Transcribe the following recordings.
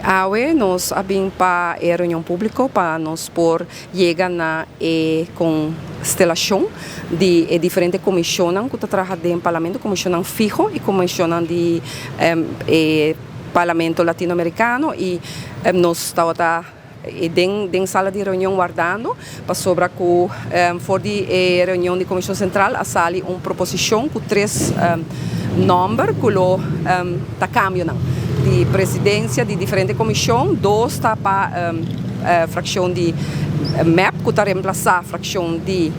Awe nos a bin pa e reunion publico pa nos por yega na e constelacion di e diferente comisionnan cu ta traha den Parlamento, comisionnan fiho y comisionnan di e Parlamento Latino Americano y nos tabata den den sala di reunion wardando pasobra cu for di e reunion di Comision Central a sali un proposicion cu tres nomber cu lo ta cambionan di presidencia di diferente comision, dos ta pa fraccion di mep cu ta reemplaza fraccion di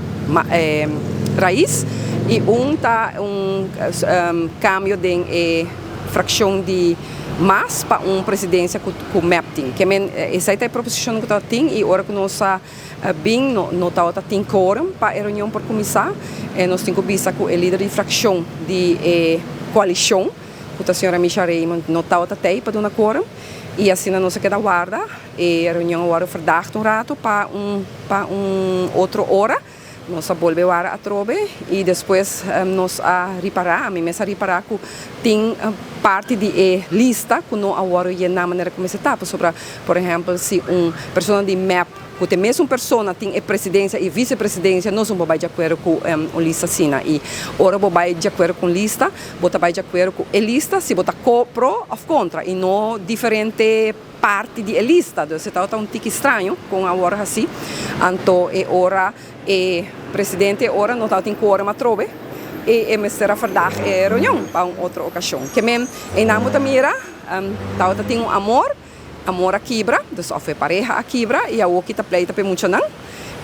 Raiz y un ta un cambio den e fraccion di Mas pa un presidencia cu mep tin. Ke men esai ta e proposicion cu ta tin y ora cu nos a bin no no tabata tin quorum pa e reunion por cuminsa. Nos tin cu bisa cu e lider di fraccion di e coalicion cu ta señora Misha Raymond no tabata tey pa duna quorum y asina nos a keda warda. E reunion a wordo verdaagd un rato pa un pa un otro ora. Nos a bolbe wara atrobe y despues nos a ripara, ami mes a ripara cu tin parti di e lista cu no a wordo yena manera cu mester ta, pasobra por ehempel si un persona di mep cu ta e mesun persona tin e presidencia y vicepresidencia nos no por bay di acuerdo cu un lista asina y ora bo bay di acuerdo cu un lista bo ta bay di acuerdo cu e lista si bo ta pro of contra y no diferente parti di e lista, dus e tabata un tiki straño con a worde haci, anto e ora e presidente e ora no tabatin quorum atrobe y e mester a verdaag e reunion pa un otro ocasion. Ke men eynan bo ta mira tabata tin un amor, amor a kibra, dus of e pareha a kibra y awoki ta pleita pa e muchanan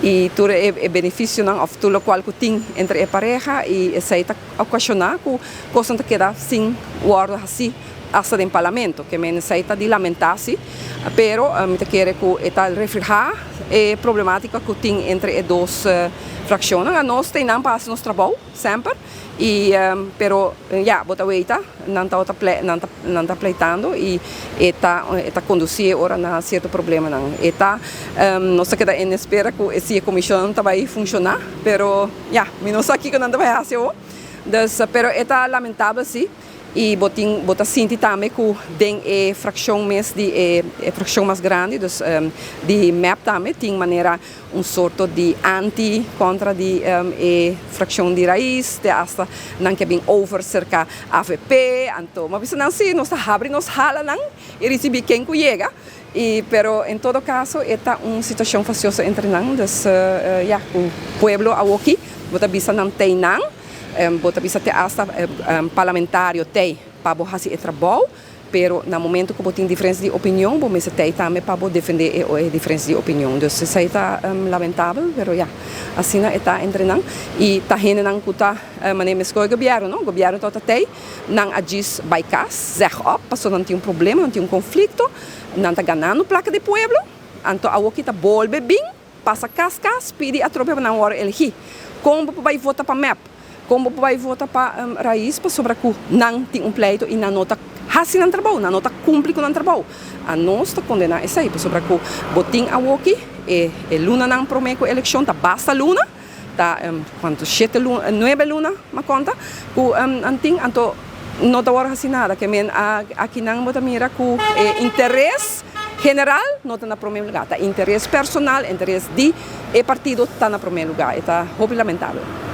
y tur e beneficionan of tur locual cu tin entre e pareha y esey ta ocasiona cu cosnan ta keda sin worde haci. Hasta den Parlamento, ke men esei ta di lamentá si, pero mi ta kere ku e ta reflehá e problematika ku tin entre e dos frakshonnan. Anos ta einan pa hasi nos trabou semper i pero ya bo ta weita nan tabata nan ta nan ta pleitando i e ta e ta kondusí e ora na sierto problemanan. E ta nos ta keda en espera ku si e komishon ta bai funshoná, pero ya mi no sa kiko nan ta bai hasi awor. Dus pero e ta lamentabel si. Y bo tin bo ta sinti tambe cu den e fraccion mes di e e fraccion mas grandi, dus di mep tambe tin manera un sorto di anti contra di e fraccion di Raiz, te hasta nan ke bin over cerca avp, anto bo a bisa nan si nos ta habri nos halanan y ricibi ken cu yega, y pero en todo caso e ta un situacion fastioso entre nan, dus ya cu pueblo awoki bo ta bisa nan tey nan. Bo ta bisa te asta parlamentario tei pa bo hasi e trabou, pero na momento ku bo tin diferensia di opinion bo mester tei tambe pa bo defende e diferensia di opinion. Dus esei ta lamentabel, pero ya, asina e ta entre nan. I ta hendenan ku ta manera meskos e gobièrnu, no? Gobièrnu tabata tei, nan a djis bai kas, zeg op, pasobra nan tin un problema, nan tin un konflikto, nan ta ganando plaka di pueblo, anto awoki ta bolbe bin. Pasa kas kas pidi atrobe pa nan wòrdu elegí. Kon bo por bai vota pa mep? Kon bo por bai vota pa Raiz? Pasobra ku nan tin un pleito i nan no ta hasi nan trabou, nan no ta kumpli ku nan trabou. Anos ta kondená esei pasobra ku bo tin awoki e e lunanan promé ku elekshon ta basta luna, ta kuantu shete luna, nuebe luna m'a konta ku nan tin anto no ta wòrdu hasi nada. Ke men akinan bo ta mira ku e interes general no ta na promé lugá, ta interes personal, interes di e partido ta na promé lugá. E ta hopi lamentabel.